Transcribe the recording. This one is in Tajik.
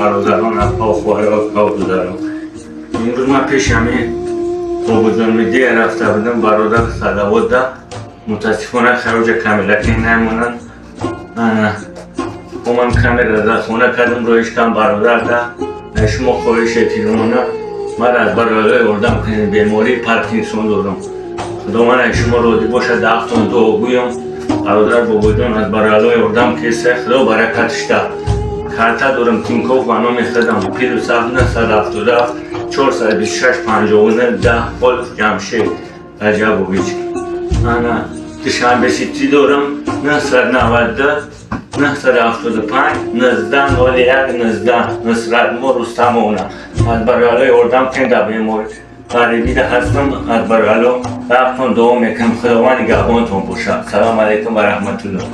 Бародарон, апа, хоҳарҳо, бародарон, имрӯз ман пеши ҳамин Бобоҷон Медия рафта будам, бародар салавот да. Мутаассифона, хароҷа камераки намонанд. Ман камера дар хона кардам, роиш кам бародар да. Шумо хоҳиш эҳтиромона, ман аз бародарои ёрдам кунед, бемории Паркинсон дорам. Худованд аз шумо розӣ бошад, даҳтон дуогӯям. Бародар Бобоҷон, аз бародарои ёрдам кеса, Худо баракатш да. Карта дорам Тинькофф ба номи худам, +7 977 426 59 10, Холов Ҷамшед Раҷабович. Ана, Душанбе Сити дорам, 992 975 19 01 19, Нусратмо Рустамовна. Аз бародарои ёрдам кунед, дар беморӣ ғарибида ҳастам. Аз бародаро рафтон дуо мекунам, Худованд нигаҳбонтон бошад. Салому алайкум ва раҳматуллоҳ.